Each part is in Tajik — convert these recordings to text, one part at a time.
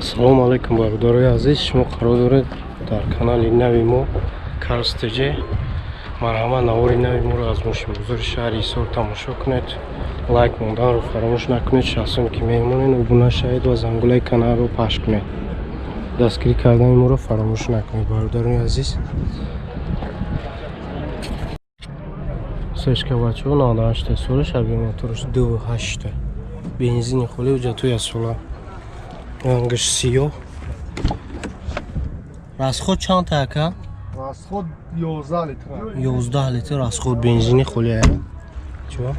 Салому алайкум, бародарои азиз. Шумо қарор доред дар канали нави мо Cars TJ. Марҳамат, навори нави моро аз мошинбозори шаҳри Ҳисор тамошо кунед. Лайк монданро фаромӯш накунед. Шахсоне ки меҳмонед, обуна шавед ва зангулаи каналро пахш кунед. Дастгирӣ кардани моро фаромӯш накунед, бародарони азиз. Сешка, бачаҳо, 98 солаш, объём мотораш 2.8, бензини холи, ҳуҷҷатҳои асола, рангаш сиёҳ. Расход чанд та, ака? Расход 11 литр. 11 литр расход, бензини холи. Чо,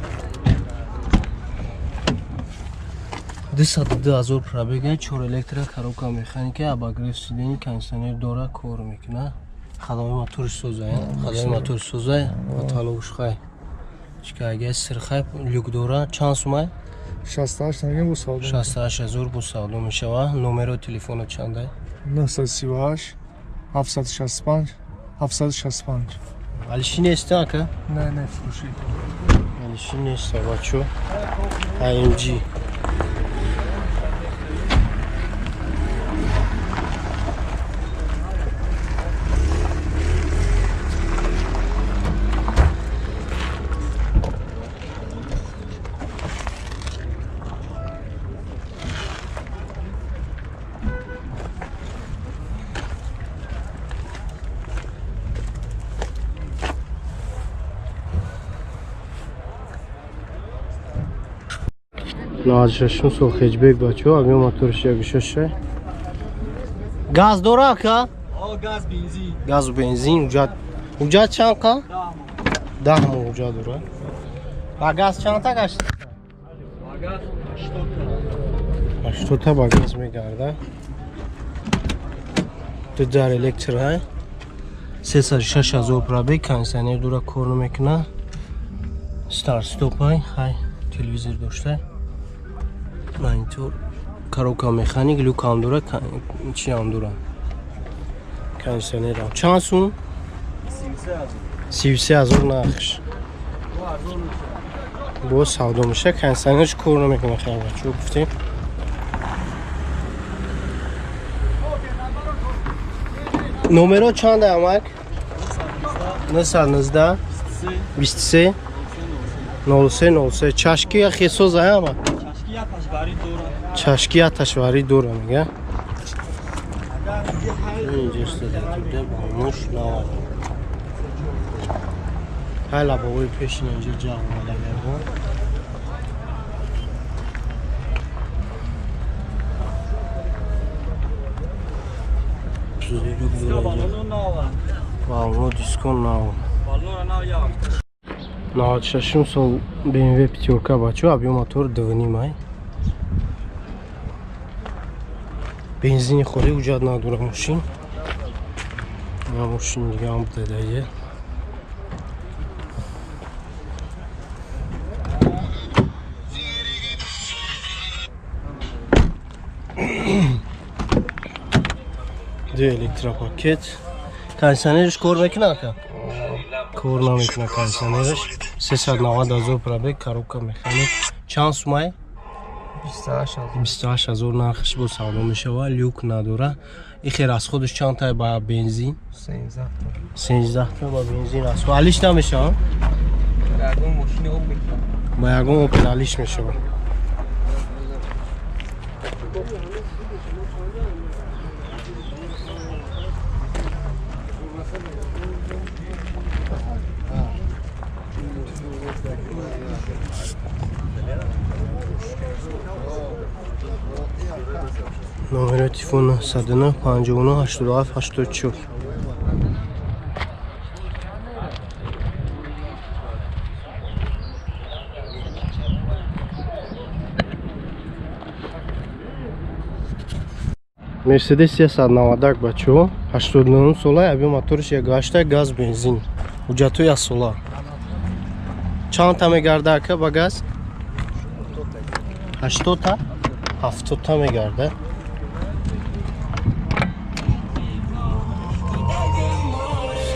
202 000 пробега, чор электро, коробка механика, обогрев сидений, кондиционер дора, кор мекуна. Ходовой мотори соза, ходовой мотори соза, потолок шхай чикага сирхай, люк дора. Чанд сумай? 68 мегем, бо савдо. 68 ҳазор бо савдо мешава. Номеро телефона чандай? 938 765 765. Алиши нест, ака? Не, не, фурӯшӣ. Алиши нест, бачо. AMG. 96 сол хэтчбек, бачаҳо, объём моториш 1.6, газ дора, ака? Газ, бензин. Газу бензин. Ҳуҷҷат чанд қа? 10 моҳ ҳуҷҷат дора. Ба газ чанд та гашт? 80 та ба газ мегарда. Ду дар электр ҳай, 306 000 пробег, кондиционер дора, кор намекуна, старт стоп ҳай, хай, телевизор дошта, монитор, коробка механик, люкам дора, чиам дора, кондиционерам. Чанд сум? 33 000 нархш, боз савдо меша. Кондиционерш кор намекуна. Хай, бачо, гуфтем. Номеро чанда, амак? 919 23 03 03. Чашки хесоза, ама чашки аташварӣ дора, мега. Инҷо навад. Ҳай, лабовои пешина инҷо ҷағ омада меҳмон. Балоно диско нав. 96 сол BMW пятёрка, бачо, объём мотор 2.5 ай, бензини холӣ, ҳуҷҷат надора мошин. Ва мошин дигаам будадае. Ду электропакет, кондиционерш кор мекуна, ака? Кор намекуна кондиционерш. 390 000 пробег, коробка механик. Чанд сумай? 28 ҳазор нархш, бо савдо мешава. Люк надора. Ихе расходаш чанд тай ба бензин? 13 та ба бензин расход. Алиш намешава, ба ягон Опел алиш мешава. Номери телефон 909 59 87 84. Мерседес 391, бачаҳо, 89 сола, объём моториш 1.8, газ, бензин, ҳуҷҷатҳои асола. Чанд та мегарда, ака, ба газ? 80 та, 70 та мегарда.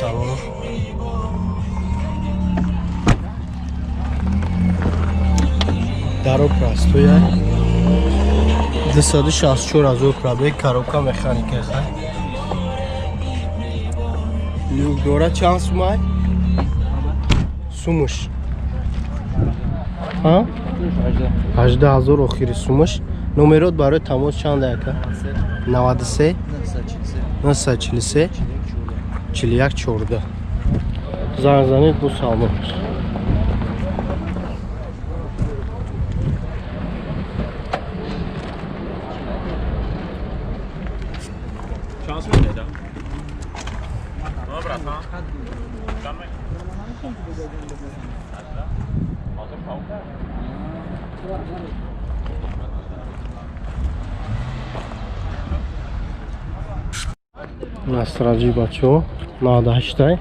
Салон даро простой. 264 ҳазор пробег, коробка механика хай. Люк дора. Чанд сумай? Сумуш. Ҳа? 18 ҳазор охири сумуш. Номерот барои тамос чанд ака? 93 943 41 14. Занг занед, бу салом. Настраҷи бачаҳо 98.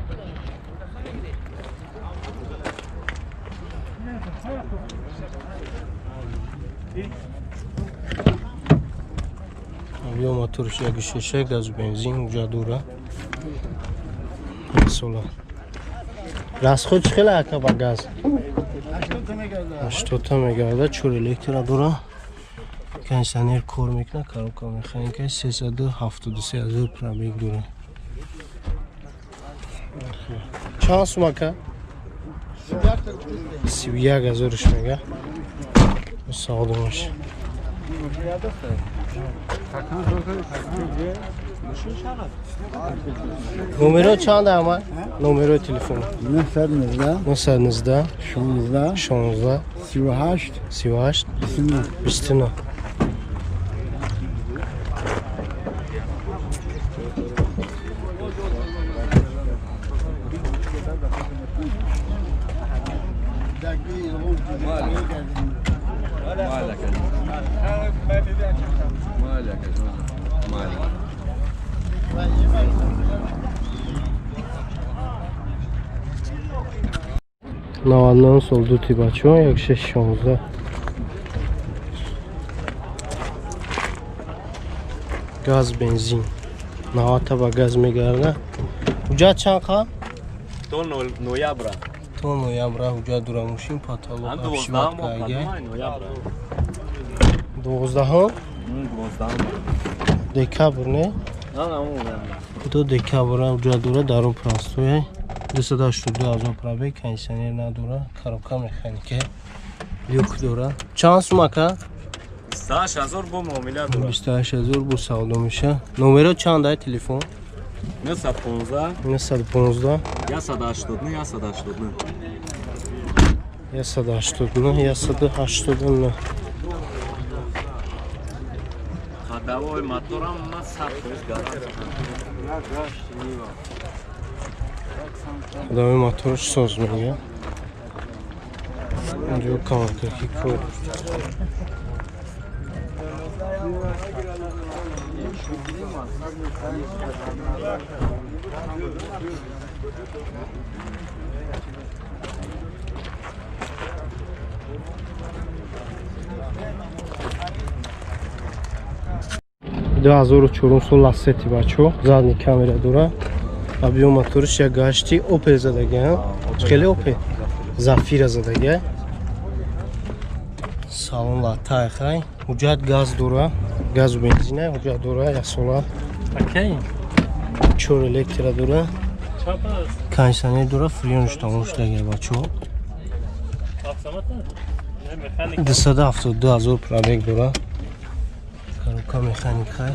Ё моторш як шиша, газ, бензин уҷа дура. Сола. Расход чӣ хела ака ба газ? 80 мегарда, чор электро дура. Кондиционер кор мекунад, коробка механика, 373 ҳазор пробег дора. Чанд сум ака? 31 ҳазорш мега. Савдомаш. Номеро чанд ама? Номерои телефон. 919 919 16 16 38 38 29. 29. 99 сол дути бачаҳо, 1616. Газ, бензин. 90 ба газ мегарда. Ҳуҷҷат чанд қа? То ноябра. То ноябра ҳуҷҷат дура, мошин потолок обшиват карда. 12 декабр, не? До декабра ҳуҷҷат дура, дарун простой. 282 ҳазор пробег, кондиционер надора, коробка механика, люк дора. Чанд сум ака? 28 ҳазор бо муомила дора. 28 ҳазор бо савдо меша. Номеро чанд ай телефон? 915 915 189 189. 189 189. Ходовой моторам ма 100% гарантия. Ходовой моторш соз мега. Инҷо камакаки кор. 2004 сол Лассети бачо, задний камера дора. Объем моториш як гашти, Опел задага, хеле Опел Зафира задага. Салон латай хай, ҳуҷҷат газ дора, газу бензина, ҳуҷҷат дора, як сола. Чор электро дора. Кондиционер дора, фреонш тамом шудага бачо. 272 ҳазор пробег дора. Коробка механика.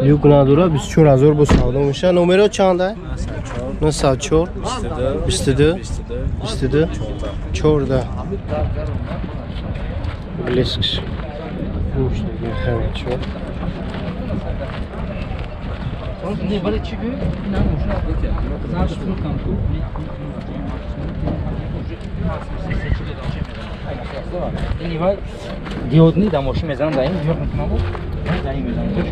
Люк надора, 24 ҳазор бо савдо меша. Номеро чанд ай? 904 22 22 14. Блескш. Механика. Диодни да мошин мезанам, да ин ҷо мекунам, да ин мезанам.